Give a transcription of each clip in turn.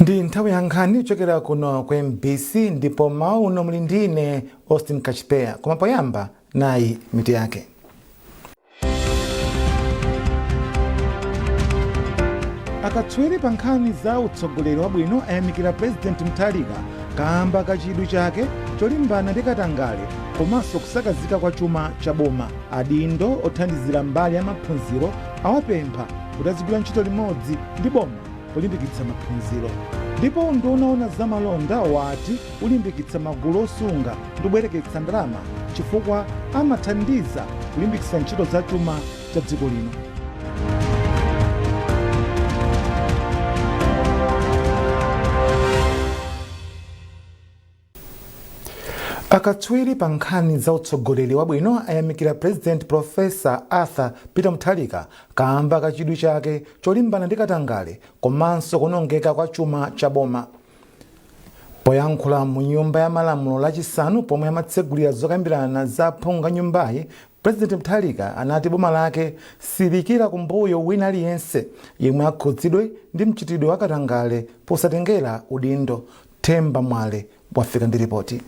Ndi nthawi ya nkhani kuchokera kuno ku MBC, ndipo mmawa uno muli ndine Austin Kachipeya. Koma poyamba, nayi mitu yake. Akatswiri pa nkhani za utsogoleri wabwino ayamikira Purezidenti Mutharika kamba ka chidwi chake cholimbana ndi katangale komanso kusakazika kwa chuma cha boma. Adindo othandizira mbali ya maphunziro awapempha kuti azigwira ntchito limodzi ndi boma polimbikitsa maphunziro. Ndipo unduna woona za malonda wati ulimbikitsa magulu osunga ndi kubwereketsa ndalama chifukwa amathandiza kulimbikitsa ntchito za chuma cha dziko lino. Akatswiri pa nkhani za utsogoleri wabwino ayamikira President Professor Arthur Peter Mutharika kamba ka chidwi chake cholimbana ndi katangale komanso kuonongeka kwa chuma cha boma. Poyankhula mu Nyumba ya Malamulo Lachisanu pomwe amatsegulira zokambirana za aphungu a nyumbayi, President Mutharika anati boma lake siliikira kumbuyo wina aliyense yemwe akhudzidwe ndi mchitidwe wa katangale posatengera udindo. Themba Mwale wafika ndi ripoti.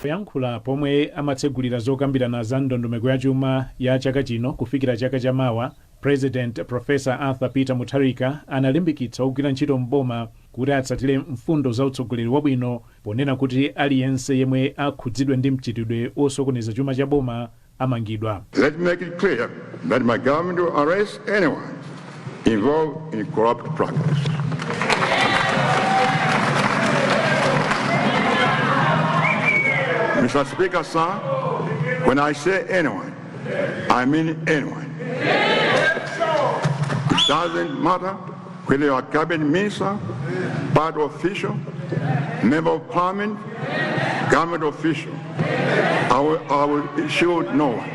Poyankhula pomwe amatsegulira zokambirana za ndondomeko ya chuma ya chaka chino kufikira chaka cha mawa, President Professor Arthur Peter Mutharika analimbikitsa ogwira ntchito m'boma kuti atsatire mfundo za utsogoleri wabwino ponena kuti aliyense yemwe akhudzidwe ndi mchitidwe osokoneza chuma cha boma amangidwa. Let me make it clear that my government will arrest anyone involved in corrupt practice. Mr. Speaker, sir, when I say anyone, I mean anyone. It doesn't matter whether you are cabinet minister, party official, member of parliament, government official. I will shield no one.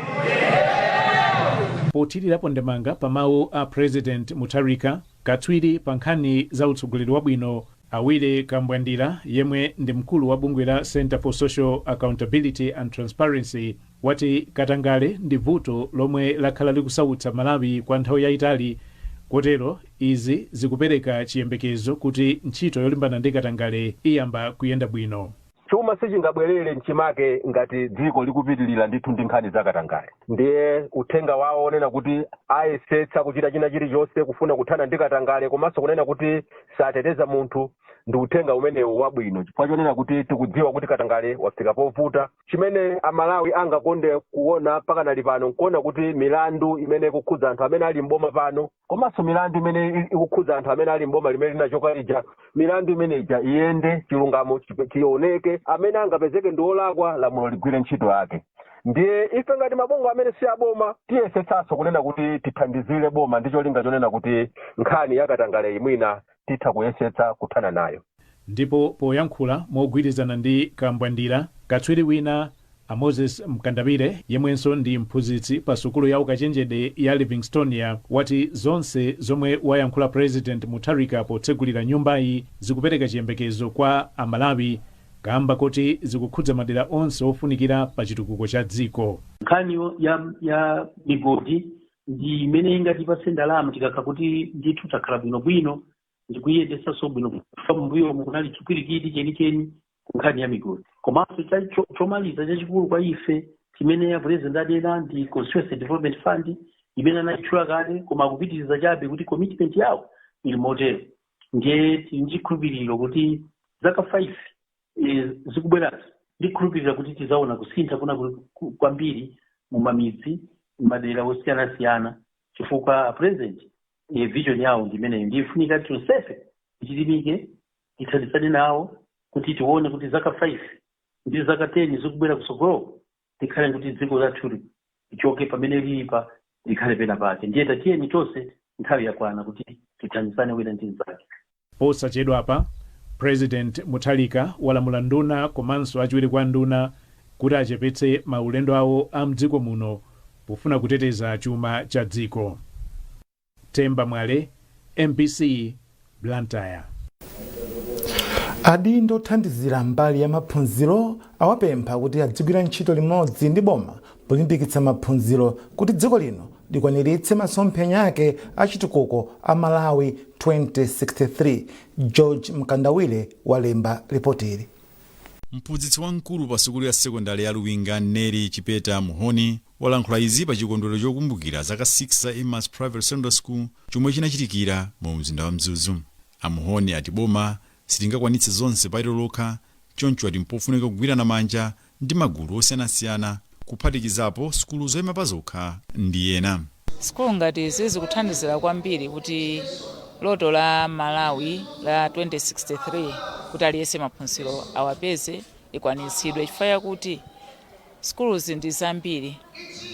Pothirirapo ndemanga pa mawu a President Mutharika, katswiri pa nkhani za utsogoleri wabwino a Willy Kambwandira, yemwe ndi mkulu wa bungwe la Centre for Social Accountability and Transparency, wati katangale ndi vuto lomwe lakhala likusautsa Malawi kwa nthawi yayitali, kotero izi zikupereka chiyembekezo kuti ntchito yolimbana ndi katangale iyamba kuyenda bwino. Chuma sichingabwerere mchimake ngati dziko likupitirira ndithu ndi nkhani za katangale. Ndiye uthenga wawo onena kuti ayesetsa kuchita china chilichonse kufuna kuthana ndi katangale komanso kunena kuti sateteza munthu ndi uthenga umenewu wabwino, chifukwa chonena kuti tikudziwa kuti katangale wafika povuta. Chimene Amalawi angakonde kuona pakanali pano nkuona kuti milandu imene ikukhudza anthu amene ali mboma pano komanso milandu imene ikukhudza anthu amene ali mboma limene linachoka lija, milandu imene ija iyende, chilungamo chioneke, amene angapezeke ndi olakwa lamulo ligwire ntchito yake. Ndiye ife ngati mabungwe amene si aboma tiyesetsanso kunena kuti tithandizire boma ndi cholinga chonena kuti nkhani yakatangale imwina titha kuyesetsa kuthana nayo. Ndipo poyankhula mogwirizana ndi Kambwandira, katswiri wina a Moses Mkandawire, yemwenso ndi mphunzitsi pa sukulu ya ukachenjede ya Livingstonia, wati zonse zomwe wayankhula President Mutharika potsegulira nyumbayi zikupereka chiyembekezo kwa Amalawi kamba koti zikukhudza madera onse ofunikira pa chitukuko cha dziko. Nkhani ya migodi ndi imene ingatipatse ndalama tikakhala kuti ndithu takhala bwinobwino ndikuyiyendesanso bwino, chifukwa m'mbuyomu kunali chipwirikiti chenicheni ku nkhani ya migodi. Komanso chomaliza chachikulu kwa ife chimene a President anena ndi Constituency Development Fund imene anayitchula kale, koma akupitiriza chabe kuti commitment yawo ili motero. Ndiye tili ndi chikhulupiriro kuti zaka 5 zikubwerazi, ndikhulupirira kuti tizaona kusintha kuna kwambiri mu mamidzi, madera osiyanasiyana, chifukwa a President vision yawo ndi imeneyo. Ndifunika tonsefe tichilimike, tithandizane nawo kuti tione kuti zaka 5 ndi zaka 10 zikubwera kutsogolo tikhale kuti dziko lathuli lichoke pamene lilipa, likhale pena pake. Ndiye tatiyeni tonse, nthawi yakwana kuti tithandizane wina ndi mnzake. Posachedwapa, President Mutharika walamula nduna komanso achiwiri kwa nduna kuti achepetse maulendo awo a mdziko muno pofuna kuteteza chuma cha dziko. Themba Mwale, MBC, Blantyre. Adindo othandizira mbali ya maphunziro awapempha kuti adzigwira ntchito limodzi ndi boma polimbikitsa maphunziro kuti dziko lino likwaniritse masomphenya ake achitukuko a Malawi 2063. George Mkandawire walemba ripoti ili. Mphunzitsi wamkulu pa sukulu ya sekondari ya Luwinga, Neri Chipeta Muhoni, walankhula izi pa chikondwerero chokumbukira zaka 6 za Emmaus Private Secondary School chomwe chinachitikira mu mzinda wa Mzuzu. Amuhoni ati boma silingakwanitse zonse pa ilo lokha, choncho ati mpofunika kugwirana manja ndi magulu osiyanasiyana, kuphatikizapo sukulu zoyima pa zokha ndi ena. Sukulu ngati izi zikuthandizira kwambiri kuti loto la Malawi la 2063, kuti aliyense maphunziro awapeze, ikwanitsidwe, chifukwa chakuti sukuluzi ndi zambiri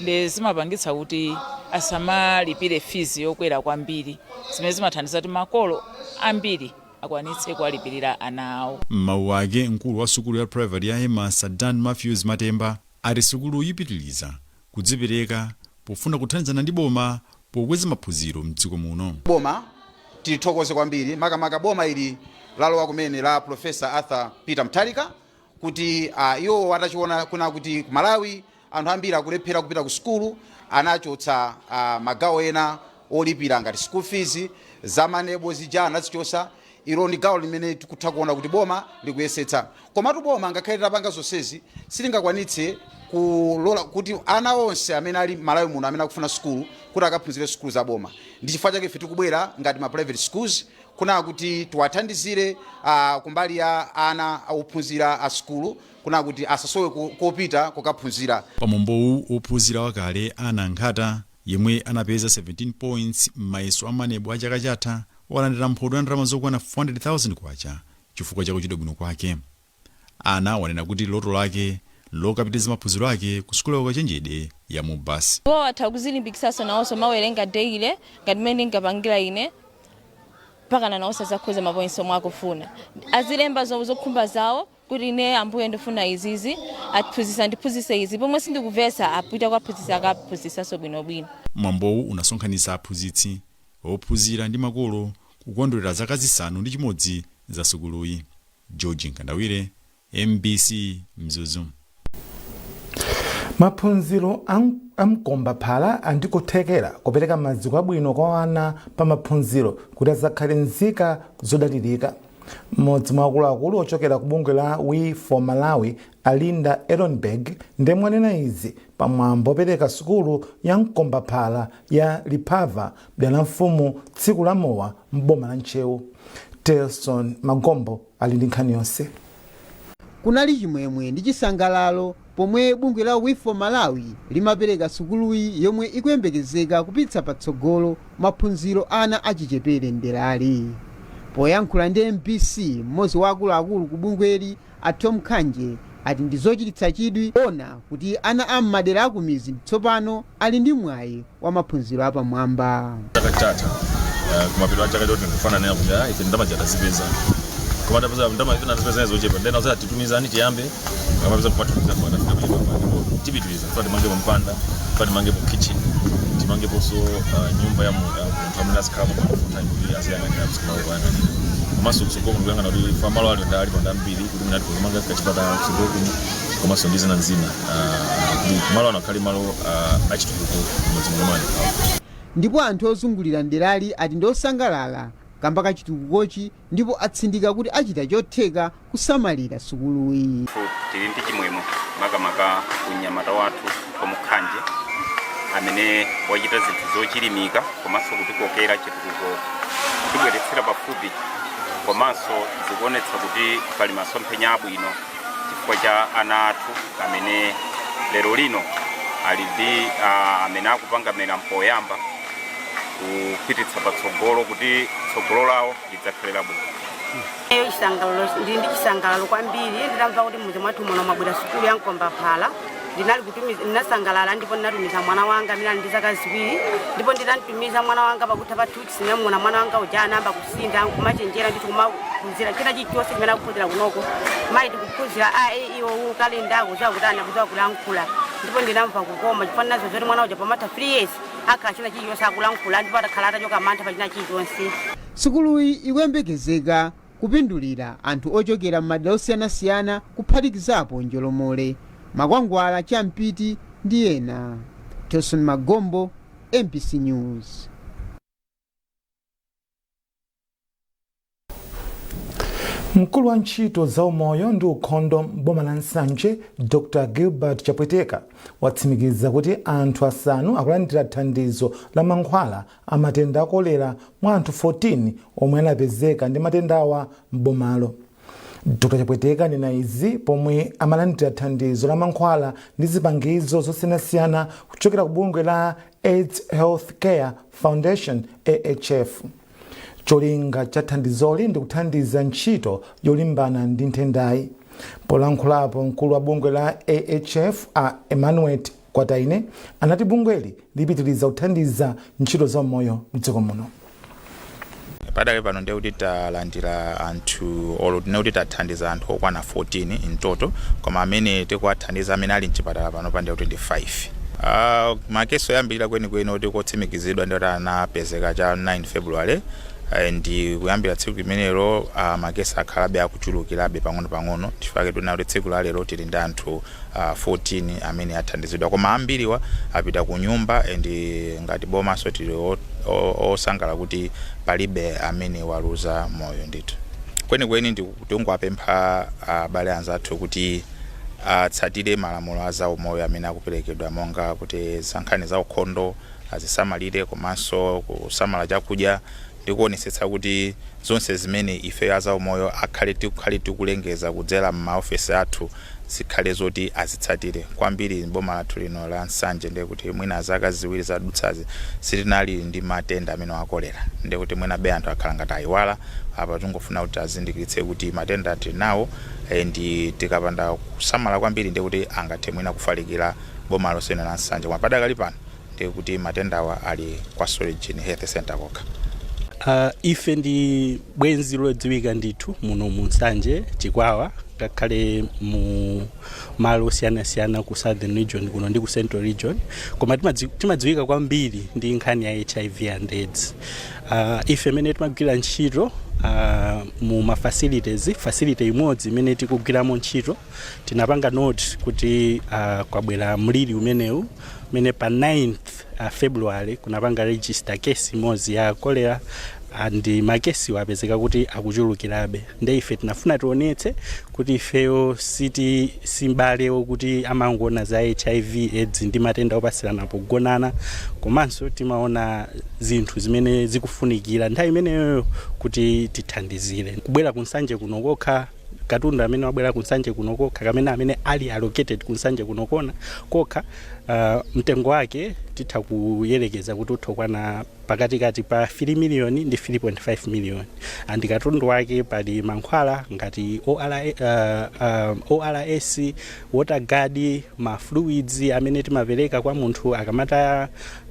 ndi zimapangitsa kuti asamalipire fees yokwera kwambiri, zimene zimathandiza kuti makolo ambiri akwanitse kuwalipirira ana awo. M'mawu ake, mkulu wa sukulu ya private ya Emmaus, Dan Matthews Matemba, ati sukulu ipitiliza kudzipereka pofuna kuthandizana ndi boma pokweza maphunziro mdziko muno. Boma tilithokoze kwambiri, makamaka boma ili lalowa kumene la Professor Arthur Peter Mutharika, kuti iwo atachiona kuna kuti ku Malawi anthu ambiri akulephera kupita ku sukulu, anachotsa magawo ena olipira ngati school fees za MANEB zija anazichosa. Ilo ndi gawo limene tikutha kuona kuti boma likuyesetsa. Komatu boma, ngakhale litapanga zonsezi, silingakwanitse kulola kuti ana onse amene ali Malawi muno amene akufuna sukulu kuti akaphunzire sukulu za boma. Ndi chifukwa chake ife tikubwera ngati ma private schools kuna kuti tiwathandizire kumbali ya ana ophunzira a sukulu, kuna kuti asasowe kopita kukaphunzira. Pamwambowu, ophunzira wakale Ana Nkhata, yemwe anapeza 17 points m'mayeso a MANEB a chaka chatha, walandira mphoto ya ndalama zokwana 400,000 kwacha chifukwa chakuchita bwino kwake. Ana wanena kuti loto lake lokapitiriza maphunziro ake ku sukulu ya ukachenjede ya MUBAS. Iwo atha kuzilimbikitsanso nawonso, mawerenga daily ngati mmene ndingapangira ine, mpakana nawonso azakhoza ma points omwe akufuna. Azilemba zokhumba zawo kuti ine, Ambuye, ndifuna izizi, aphunzitsa ndiphunzitse izi, pomwe sindikuvesa apita kuaphunzitsa, akaphunzitsanso bwinobwino. Mwambowu unasonkhanitsa aphunzitsi, ophunzira ndi makolo kukondwerera zaka 6 za sukuluyi. George Nkandawire, MBC, Mzuzu. Maphunziro amkombaphala andikuthekera kupereka maziko abwino kwa ana pa maphunziro kuti azakhale nzika zodalirika. Mmodzi mwa akuluakulu ochokera ku bungwe la We for Malawi, Alinda Eronberg, ndemwe anena izi pamwambo opereka sukulu ya mkombaphala ya Lipava dera la mfumu Tsiku la Mowa m'boma la Ntcheu. Telson Magombo ali ndi nkhani yonse. Kunali chimwemwe ndi chisangalalo pomwe bungwe la We for Malawi limapereka sukuluyi yomwe ikuyembekezeka kupititsa patsogolo maphunziro ana achichepere mderali. Poyankhula ndi MBC, mmodzi wa akuluakulu ku bungweli, a Tom Khanje, ati ndi zochititsa chidwi ona kuti ana a m'madera akumizi tsopano ali ndi mwayi wa maphunziro apamwamba. Chaka chatha, kumapeto a chaka choti ndikufananira kuti ife ndalama tazipeza, koma tapeza ndalama ife tazipeza zochepa, then azati titumizani tiyambe amapeza kupatumiza kwa tafika kuchepa, ndipo tipitiriza fa timangepo mpanda, fa timangepo kitchen, timangeponso nyumba ya munthu amene azikhalamo pa full time kuti aziyang'anira msukulu kuyang'anira, komanso kutsogolo kuyang'ana kuti fa malo ali ndali panda ambiri kuti mwina tikumanga kachipatala kutsogolo kuno, komanso ndi zina zina, kuti malo ano akhale malo achitukuko kumudzi muno mwani. Ndipo anthu ozungulira mderali ati ndi osangalala kamba kachitukukochi, ndipo atsindika kuti achita chotheka kusamalira sukuluyi. Tili ndi chimwemwe, makamaka kunyamata wathu Tomukhanje amene wachita zinthu zochilimika komanso kutikokera chitukuko, kutibweretsera pafupi, komanso zikuonetsa kuti pali masomphenya abwino chifukwa cha ana athu amene lero lino ali ndi amene akupanga mera mpoyamba kupititsa patsogolo kuti tsogolo lawo lidzakhale labwino. Eyo chisangalalo, ndili ndi chisangalalo kwambiri. Ndinamva kuti mudzi mwathu muno mwabwera sukulu ya mkombaphala, ndinali kutumiza, ndinasangalala ndipo ndinatumiza mwana wanga amene ali ndi zaka 2. Ndipo ndinamtumiza mwana wanga, pakutha pa 2 weeks ndinamuona mwana wanga uja anayamba kusintha, kumachenjera ndithu, kumaphunzira china chilichonse chimene akuphunzira kunoko. Mayi, tikuphunzira a e i o u, kalenda, akudziwa kutani, akudziwa kulankhula. Ndipo ndinamva kukoma chifukwa ndinazo zoti mwana uja pamatha 3 years akhala china chilichonse akulankhula, ndipo atakhala atachoka mantha pa china chilichonse. Sukuluyi ikuyembekezeka kupindulira anthu ochokera m'madera osiyanasiyana, kuphatikizapo Njolomole, Makwangwala, Champiti ndi ena. Tilson Magombo, MBC News. Mkulu wa ntchito za umoyo ndi ukhondo m'boma la Nsanje, Dr Gilbert Chapweteka, watsimikiza kuti anthu 5 akulandira thandizo la mankhwala a matenda a kolera mwa anthu 14 omwe anapezeka ndi matendawa m'bomalo. Dr Chapweteka anena izi pomwe amalandira thandizo la mankhwala ndi zipangizo zosiyanasiyana kuchokera ku bungwe la AIDS Health Care Foundation, AHF. Cholinga cha thandizoli ndi kuthandiza ntchito yolimbana ndi nthendayi. Polankhulapo, mkulu wa bungwe la AHF a Emmanuel Kwataine anati bungweli lipitiriza kuthandiza ntchito za umoyo mdziko muno. Padakali pano ndiye kuti talandira anthu, olo tine kuti tathandiza anthu okwana 14 in total, koma amene tikuwathandiza amene ali mchipatala pano pa ndiye kuti ndi 5. Makesi oyambirira kwenikweni oti kotsimikizidwa ndi kuti anapezeka cha 9 February, ndi kuyambira tsiku limenelo makesi akhalabe akuchulukirabe pang'ono-pang'ono. Chifukwa tuna kuti tsiku la lero tili ndi anthu 14 amene athandizidwa, koma ambiriwa apita ku nyumba, and ngati bomaso tili osangala kuti palibe amene waluza moyo ndithu. Kwenikweni ndikungowapempha abale anzathu kuti atsatire malamulo a zaumoyo amene akuperekedwa, monga kuti nkhani za ukhondo azisamalire, komanso kusamala chakudya, ndi kuonetsetsa kuti zonse zimene ife azaumoyo akhale tikukhale tikulengeza kudzera m'maofesi athu zikhale zoti azitsatire kwambiri. Boma lathu lino la Nsanje, ndiye kuti mwina zaka 2 zadutsazi sitinali ndi matenda amene akolera, ndiye kuti mwina be anthu akhala ngati ayiwala. Apa tingofuna kuti azindikiritse kuti matenda tili nawo, ndi tikapanda kusamala kwambiri ndiye kuti angathe mwina kufalikira boma lonse la Nsanje. Koma padakali pano ndiye kuti matendawa ali kwa Solgen Health Center kokha. Ife ndi bwenzi lodziwika ndithu muno mu Nsanje, Chikwawa, ngakhale mu malo osiyanasiyana ku Southern Region kuno ndi ku Central Region, koma timadziwika kwambiri ndi nkhani ya HIV and AIDS. Ife imene timagwira ntchito mu ma facilities, facility imodzi imene tikugwiramo ntchito, tinapanga note kuti kwabwera mliri umenewu, umene pa 9th February kunapanga register case imodzi ya cholera, and makesi apezeka kuti akuchulukirabe. Nde ife tinafuna tionetse kuti ifeyo siti simbalewo kuti amangoona za HIV AIDS ndi matenda opatsirana pogonana, komanso timaona zinthu zimene zikufunikira nthawi imeneyoyo kuti tithandizire. Kubwera kuNsanje kuno kokha, katundu amene wabwera kuNsanje kuno kokha, kamene amene ali allocated kuNsanje kuno kona kokha, mtengo wake titha kuyerekeza kuti utha kukwana pakatikati pa 3 million ndi 3.5 million. And katundu wake pali mankhwala ngati ORS, water guard, ma fluids amene timapereka kwa munthu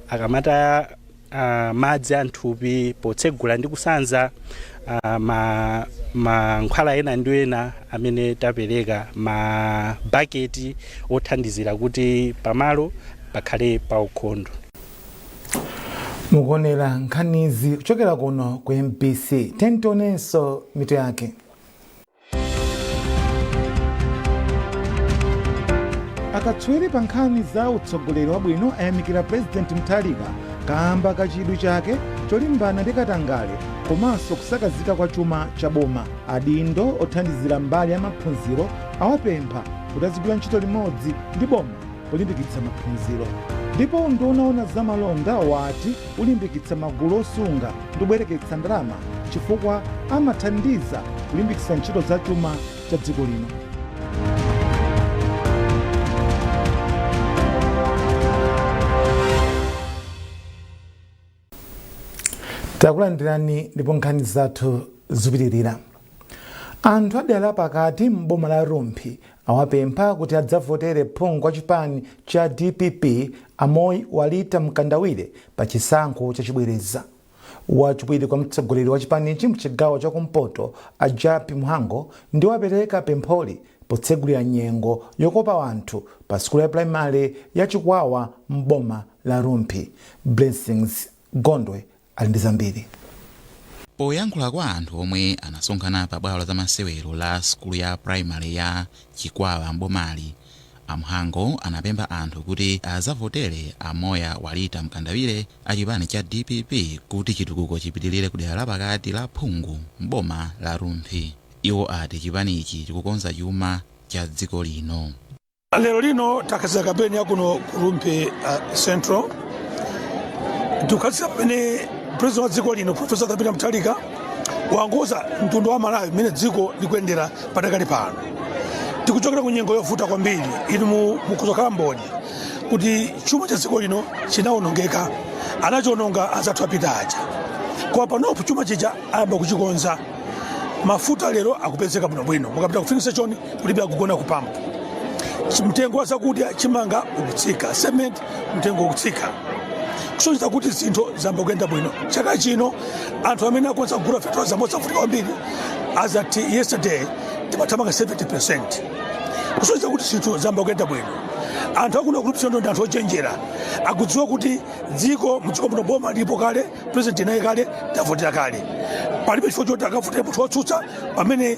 akamata madzi anthupi potsegula ndi kusanza, ma mankhwala ena ndi ena amene tapereka, ma baketi othandizira kuti pamalo pakhale paukhondo. Mukuonera nkhanizi kuchokera kuno ku MBC. Tentionenso mitu yake. Akatswiri pa nkhani za utsogoleri wabwino ayamikira President Mutharika kamba ka chidwi chake cholimbana ndi katangale komanso kusakazika kwa chuma cha boma. Adindo othandizira mbali ya maphunziro awapempha kuti azigwira ntchito limodzi ndi boma polimbikitsa maphunziro. Ndipo unduna oona za malonda wati ulimbikitsa magulu osunga ndi kubwereketsa ndalama chifukwa amathandiza kulimbikitsa ntchito za chuma cha dziko lino. Takulandirani ndipo nkhani zathu zikupitirira. Anthu adera pakati m'boma la Rumphi awapempha kuti adzavotere phungu wa chipani cha DPP Amoyi Walita Mkandawire pa chisankho chachibwereza. Wachiwiri kwa mtsogoleri wa chipanichi mchigawo chakumpoto a Japi Mhango ndi wapereka pempholi potsegulira nyengo yokopa anthu pa sukulu ya primary ya Chikwawa m'boma la Rumphi. Blessings Gondwe ali ndi zambiri. Poyankhula kwa anthu omwe anasonkhana pa bwalo la zamasewero la sukulu ya primary ya Chikwawa mbomali, Amhango anapempha anthu kuti azavotere Amoya Walita Mkandawire achipani cha DPP kuti chitukuko chipitilire ku dera lapakati la Phungu mboma la Rumphi. Iwo ati chipanichi chikukonza chuma cha dziko lino. Lero lino takhazika kampeni yakuno ku Rumphi Central. Tikukhazika pamene President wa dziko lino, Professor Peter Mutharika, wangoza mtundu wa Malawi mmene dziko likuyendera padakali pano. Tikuchokera ku nyengo yovuta kwambiri. Inu mukuzokhala mboni kuti chuma cha dziko lino chinawonongeka, anachiononga azathu apita aja, koma panopo chuma chija ayamba kuchikonza. Mafuta lero akupezeka bwinobwino, mukapita ku filling station kulibe akugona ku pampu. Mtengo wa zakudya, chimanga ukutsika, cement mtengo ukutsika, kusonyeza kuti zinthu zayamba kuyenda bwino. Chaka chino anthu amene akwanisa kugula fertilizer mosavutika kwambiri, as at yesterday timathamanga 70, kusonyeza kuti zinthu zayamba kuyenda bwino. Anthu akuno ku Rumphi Central ndi anthu ochenjera, akudziwa kuti dziko mdziko muno boma lipo kale, President naye kale tavotera kale, palibe chifukwa choti akavotere munthu wotsutsa pamene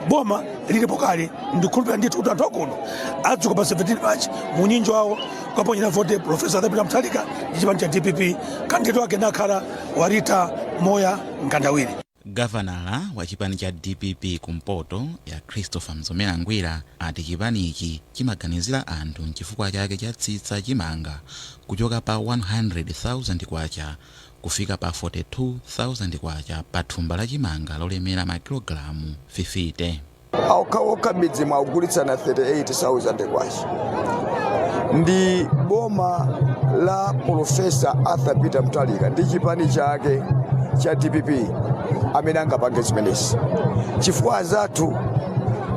boma lilipo kale. Ndikhulupirira ndithu kuti anthu akuno adzuka pa 17 March munyinji wawo kukaponyera vote Professor Peter Mutharika ndi chipani cha DPP, candidate wake nakhala Warita Moya Mkandawire. Gavanala wa chipani cha DPP kumpoto ya Christopher Mzomera Ngwira ati chipanichi chimaganizira anthu, nchifukwa chake chatsitsa chimanga kuchoka pa 100,000 kwacha kufika pa 42,000 kwacha pa thumba la chimanga lolemera makilogalamu 50. Okhaokha midzi mwakugulitsana 38,000 kwacha. Ndi boma la Professor Arthur Peter Mutharika ndi chipani chake cha DPP amene angapange zimenezi, chifukwa azathu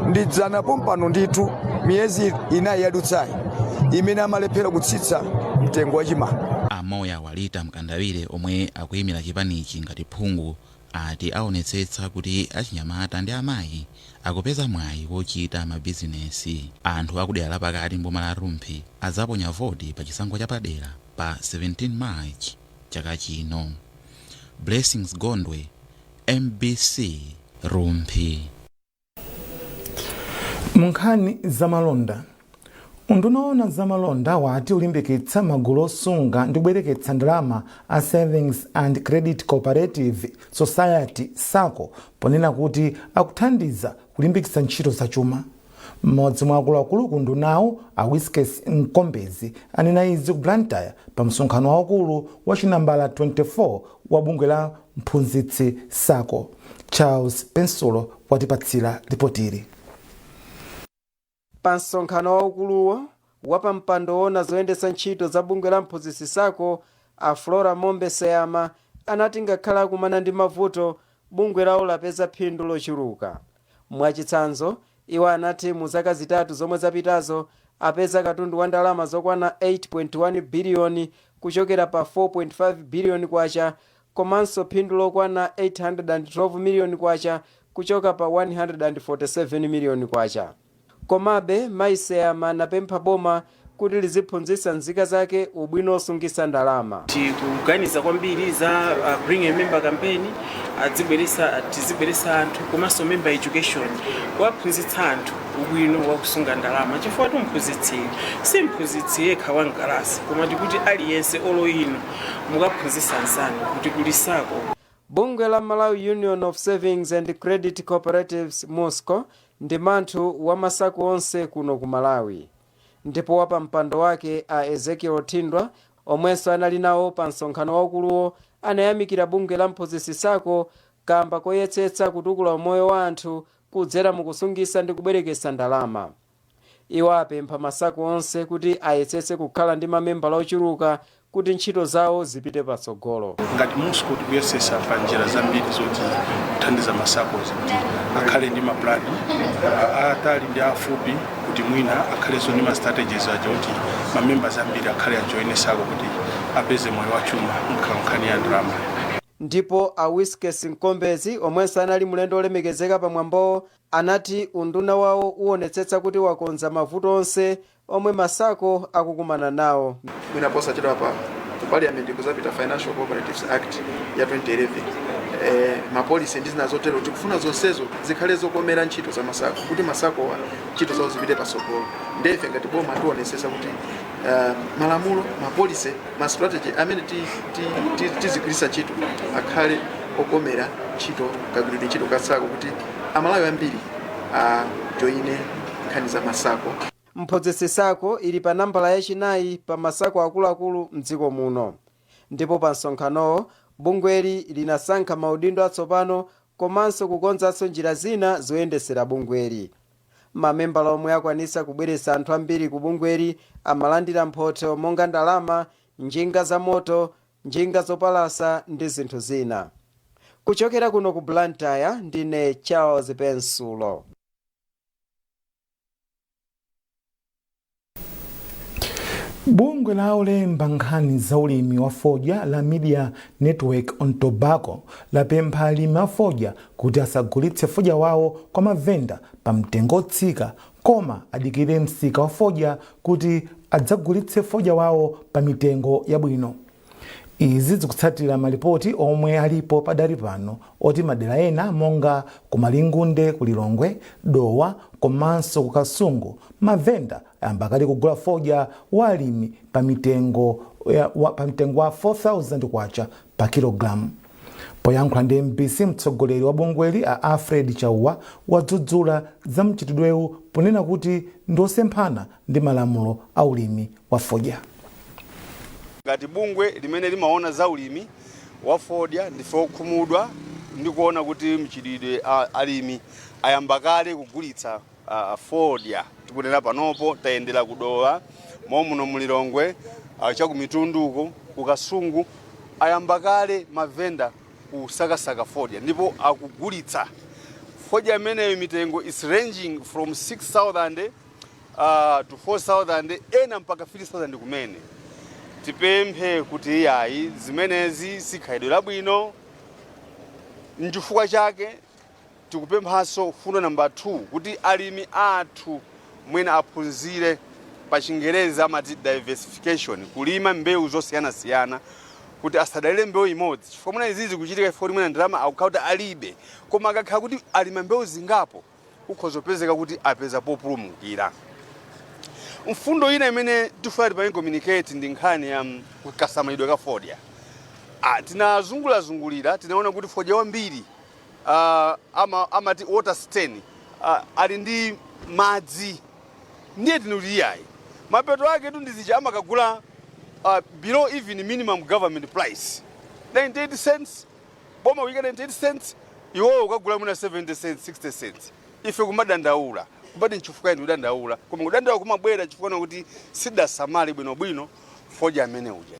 ndidzana pompano ndithu miyezi 4 yadutsayi imene amalephera kutsitsa mtengo wa chimanga. Amoya Walita Mkandawire omwe akuyimira chipanichi ngati phungu ati aonetsetsa kuti achinyamata ndi amayi akupeza mwayi wochita mabizinesi. Anthu akudera lapakati mboma la Rumphi adzaponya voti pa chisankho chapadera pa 17 March chaka chino. Blessings Gondwe, MBC, Rumphi. Mu nkhani zamalonda, unduna owona zamalonda wati ulimbikitsa magulu osunga ndi kubwereketsa ndalama a Savings and Credit Cooperative Society, SACCO, ponena kuti akuthandiza kulimbikitsa ntchito zachuma. Mmodzi mwa akuluakulu ku undunawo, a Wiskes Mkombezi, anena izi ku Blantyre pa msonkhano waukulu wa chinambala 24 wa bungwe la mphunzitsi SACCO. Charles Pensulo watipatsira ripotili. Pa msonkhano waukuluwo, wapampando woona zoyendetsa ntchito za bungwe la mphunzitsi SACCO, a Flora Mombe Seyama, anati ngakhale akumana ndi mavuto, bungwe lawo lapeza phindu lochuluka. Mwachitsanzo, iwo anati mu zaka 3 zomwe zapitazo apeza katundu wa ndalama zokwana 8.1 biliyoni kuchokera pa 4.5 biliyoni kwacha, komanso phindu lokwana 812 miliyoni kwacha kuchoka pa 147 miliyoni kwacha. Komabe mayi Seyama anapempha boma kuti liziphunzitsa nzika zake ubwino osungisa ndalama. Tikuganiza kwambiri za Bring a Member campaign, adzibweresa, tizibweresa anthu, komanso member education, kuwaphunzitsa anthu ubwino wakusunga ndalama, chifukwa tu mphunzitsi si mphunzitsi yekha wa mkalasi, koma tikuti aliyense, olo inu mukaphunzitsa anzanu kuti kuli SACCO. Bungwe la Malawi Union of Savings and Credit Cooperatives, MUSCCO, ndi manthu wa ma SACCO onse kuno ku Malawi, ndipo wapampando wake a Ezekiel Thindwa, omwenso anali nawo pa msonkhano waukuluwo, anayamikira bungwe la mphunzitsi SACCO kamba koyetsetsa kutukula umoyo wa anthu kudzera mukusungisa ndi kubwerekesa ndalama. Iwo apempha ma SACCO onse kuti ayetsetse kukhala ndi mamembala ochuluka kuti ntchito zawo zipite patsogolo. Ngati MUSCCO tikuyesesa pa njira zambiri zoti kuthandiza ma SACCOs kuti akhale ndi maplani atali ndi afupi, kuti mwina akhalenso ndi ma strategies aja kuti ma members ambiri akhale ajoine SACCO kuti apeze moyo wachuma nkhani ya ndalama. Ndipo a Wiskes Mkombezi, omwenso anali mlendo olemekezeka pamwambowo, anati unduna wawo uwonetsetsa kuti wakonza mavuto onse omwe ma SACCO akukumana nawo. Mwina posachedwa pa ku Parliament kuzapita Financial Cooperatives Act ya 2011. Ma policy ndi zina zotero, tikufuna zonsezo zikhale zokomera ntchito za ma SACCO kuti ma SACCOwa ntchito zawo zipite patsogolo. Ndefe ngati boma tionesesa kuti malamulo, ma policy, ma strategy amene tizigwiritsa ntchito akhale okomera ntchito kagwiridwe ntchito ka SACCO kuti Amalawi ambiri ajoine nkhani za ma SACCO. Mphunzitsi SACCO ili pa nambala yachinayi pa ma SACCO akuluakulu mdziko muno, ndipo pa msonkhanowo bungweli linasankha maudindo atsopano komanso kukonzanso njira zina zoyendesera bungweli. Mamembala omwe akwanisa kubweretsa anthu ambiri ku bungweli amalandira mphotho monga ndalama, njinga za moto, njinga zopalasa ndi zinthu zina. Kuchokera kuno ku Blantyre, ndine Charles Pensulo. Bungwe la olemba nkhani za ulimi wa fodya la Media Network on Tobacco lapempha alimi a fodya kuti asagulitse fodya wawo kwa mavenda pa mtengo otsika, koma adikire msika wa fodya kuti adzagulitse fodya wawo pa mitengo yabwino. Izi zikutsatira malipoti omwe alipo padali pano oti madera ena monga ku Malingunde ku Lilongwe, Dowa komanso ku Kasungu, mavenda ayamba kale kugula fodya wa alimi pa mtengo wa 4000 kwacha pa kilogramu. Poyankhula ndi MBC, mtsogoleri wa bungweli a Alfred Chauwa wadzudzula za mchitidwewu ponena kuti ndi osemphana ndi malamulo a ulimi wa fodya. Ngati bungwe limene limaona za ulimi wa fodya, ndife okhumudwa ndi kuona kuti mchitidwe alimi ayamba kale kugulitsa fodya. Tikunena panopo tayendera kuDowa momuno, muLilongwe, chakumitunduko kuKasungu, ayamba kale mavenda kusakasaka fodya ndipo akugulitsa fodya imeneyo. Mitengo is ranging from 6000 to 4000, ena mpaka 3000 kumene. Tipemphe kuti iyayi, zimenezi sikhalidwe labwino. Nchifukwa chake tikupemphanso fundo namba 2 kuti alimi athu mwina aphunzire, pa Chingerezi amati diversification, kulima mbewu zosiyanasiyana kuti asadalire mbewu imodzi, chifukwa mwina izizi kuchitika chifukwa kuti mwina ndalama akukhala kuti alibe, koma akakhala kuti alima mbewu zingapo kukhoza kupezeka kuti apeza populumukira. Mfundo ina imene tifuna tipange communicate ndi nkhani ya kasamalidwe ka fodya. Tinazungurazungulira, tinaona kuti fodya wambiri amati water stain, ali ndi madzi. Ndiye tinuti iyayi, mapeto ake tu ndizija amakagula below even minimum government price, 98 cents, boma kuyika 98 cents, iwowo ukagula mwina 70 cents, 60 cents. Ife kumadandaula kumati nchifukwa ine kudandaula, koma kudandaula kumabwera chifukwa kuti sidasamale bwinobwino fodya amene uja.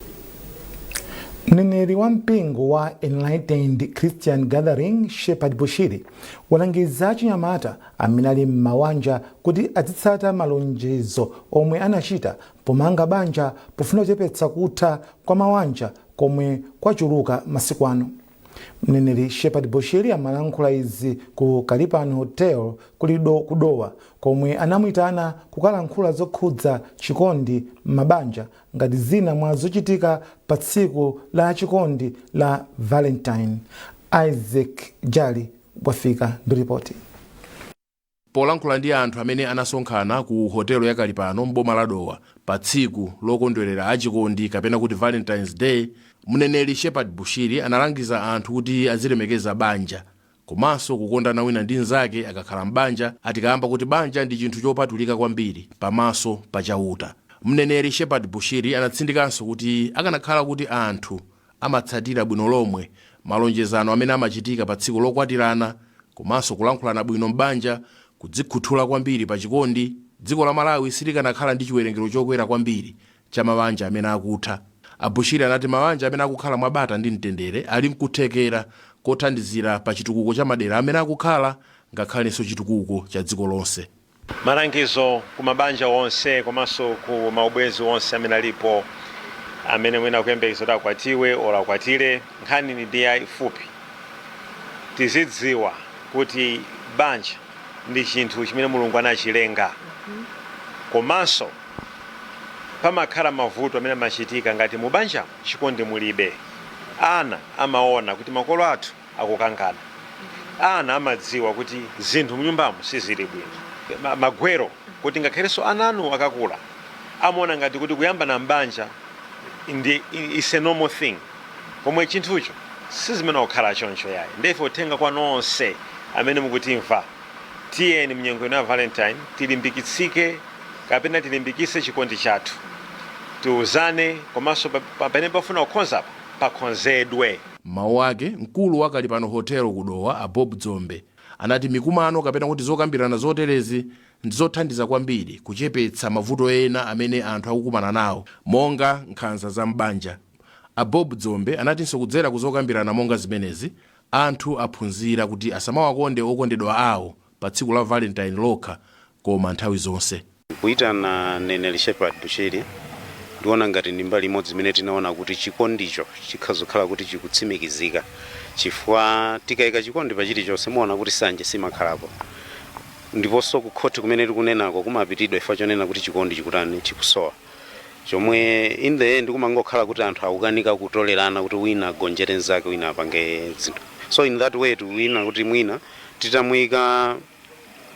Mneneri wa mpingo wa Enlightened Christian Gathering, Shepherd Bushiri, walangiza achinyamata amene ali m'mawanja kuti azitsata malonjezo omwe anachita pomanga banja pofuna kuchepetsa kutha kwa mawanja komwe kwachuluka masiku ano. Mneneri Shepherd Bushiri amalankhula izi ku Kalipano Hotel kuDowa, komwe anamuyitana kukalankhula zokhudza chikondi m'mabanja ngati zina mwa zochitika pa tsiku la chikondi la Valentine. Isaac Jali wafika ndi ripoti. Polankhula ndi anthu amene anasonkhana ku hotelo ya Kalipano m'boma la Dowa pa tsiku lokondwerera achikondi kapena kuti Valentines Day, mneneri Shepherd Bushiri analangiza anthu kuti azilemekeza banja komanso kukondana wina ndi mnzake akakhala m'banja, atikamba kuti banja ndi chinthu chopatulika kwambiri pamaso pa Chauta. Mneneri Shepherd Bushiri anatsindikanso kuti akanakhala kuti anthu amatsatira bwino lomwe malonjezano amene amachitika pa tsiku lokwatirana komanso kulankhulana bwino m'banja, kudzikhuthula kwambiri pa chikondi, dziko la Malawi silikanakhala ndi chiwerengero chokwera kwambiri cha mabanja amene akutha. Abushiri anati mabanja amene akukhala mwabata ndi mtendere ali mkuthekera kothandizira pa chitukuko cha madera amene akukhala, ngakhalenso chitukuko cha dziko lonse. Malangizo ku mabanja onse komanso ku maubwenzi onse amene alipo, amene mwina akuyembekeza kuti akwatiwe olo akwatire, nkhani ndi yayifupi. Tizidziwa kuti banja ndi chinthu chimene Mulungu anachilenga, komanso pamakhala mavuto amene amachitika ngati mu banjamo chikondi mulibe. Ana amaona kuti makolo athu Akukangana, ana amadziwa kuti zinthu mnyumbamo sizili bwino. Magwero kuti ngakhalenso ana anu akakula amaona ngati kuti kuyambana mbanja ndi is a normal thing, pomwe chinthucho sizimene kukhala choncho yayi. Ndife uthenga kwa nonse amene mukutimva, tiyeni mnyengo ino ya Valentine tilimbikitsike kapena tilimbikitse chikondi chathu, tiuzane, komanso pamene pafuna kukhonzapo pakhonzedwe. Mawu ake, mkulu wa Kalipano Hotel kuDowa, a Bob Dzombe, anati mikumano kapena kuti zokambirana zoterezi ndizothandiza kwambiri kuchepetsa mavuto ena amene anthu akukumana nawo, monga nkhanza za m'banja. A Bob Dzombe anatinso kudzera kuzokambirana monga zimenezi, anthu aphunzira kuti asamawakonde okondedwa awo pa tsiku la Valentine lokha, koma nthawi zonse. Kuyitana Mneneri Shepherd Bushiri, ndiona ngati ndi mbali imodzi imene tinaona kuti chikondicho chikhazokhala kuti chikutsimikizika, chifukwa tikayika chikondi pa chilichonse, muona kuti sanje simakhalapo, ndiponso kukhoti kumene tikunenako kumapitidwa chifukwa chonena kuti chikondi chikutani? Chikusowa, chomwe in the end kumangokhala kuti anthu akukanika kutolerana, kuti wina agonjere mnzake, wina apange zinthu. So in that way tikuina kuti mwina titamuyika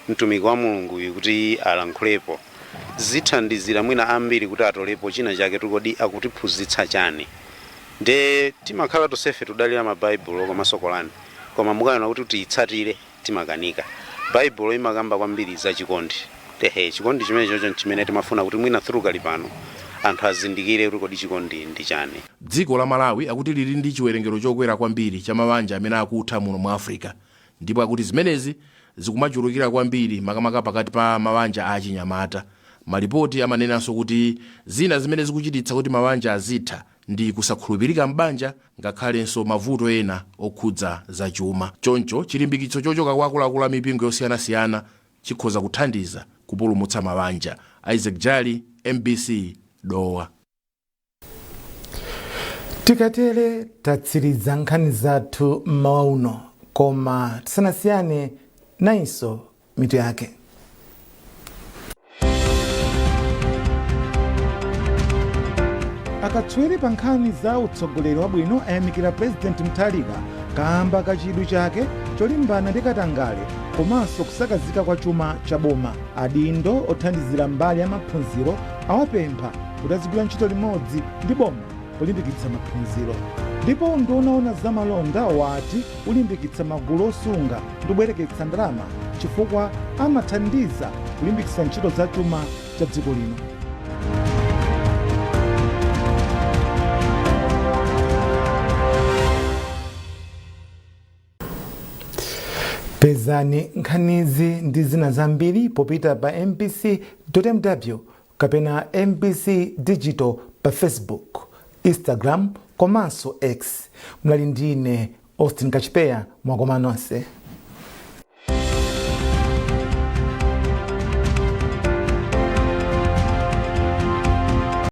mtumiki wa Mulunguyu kuti alankhulepo, zithandizira mwina ambiri kuti atolepo china chake, tikodi akutiphunzitsa chani. Nde timakhala tonsefe tudalira mabaibulo komanso Korani, koma mukaona kuti tiyitsatire timakanika. Baibulo imakamba kwambiri za chikondi. Tehe chikondi chimene chocho chimene timafuna kuti mwina through Kalipano anthu azindikire kuti kodi chikondi ndi chani. Dziko la Malawi akuti lili ndi chiwerengero chokwera kwambiri cha mabanja amene akutha muno mu Africa, ndipo akuti zimenezi zikumachulukira kwambiri makamaka pakati pa mabanja a achinyamata. Malipoti amanenanso kuti zina zimene zikuchititsa kuti mabanja azitha ndi kusakhulupirika m'banja, ngakhalenso mavuto ena okhudza zachuma. Choncho chilimbikitso chochoka kwa akuluakulu a mipingo yosiyanasiyana chikhoza kuthandiza kupulumutsa mabanja. Isaac Jali, MBC, Dowa. Tikatere tatsiriza nkhani zathu mmawa uno, koma tisanasiyane, nayinso mitu yake. Akatswiri pa nkhani za utsogoleri wabwino ayamikira Purezidenti Mutharika kamba ka chidwi chake cholimbana ndi katangale komanso kusakazika kwa chuma cha boma. Adindo othandizira mbali ya maphunziro awapempha kuti azigwira ntchito limodzi ndi boma polimbikitsa maphunziro. Ndipo unduna oona zamalonda wati ulimbikitsa magulu osunga ndi kubwereketsa ndalama chifukwa amathandiza kulimbikitsa ntchito za chuma cha dziko lino. Pezani nkhanizi ndi zina zambiri popita pa mbc.mw kapena MBC Digital pa Facebook, Instagram komanso X. Mlali ndine Austin Kachipeya. Mwakoma nonse.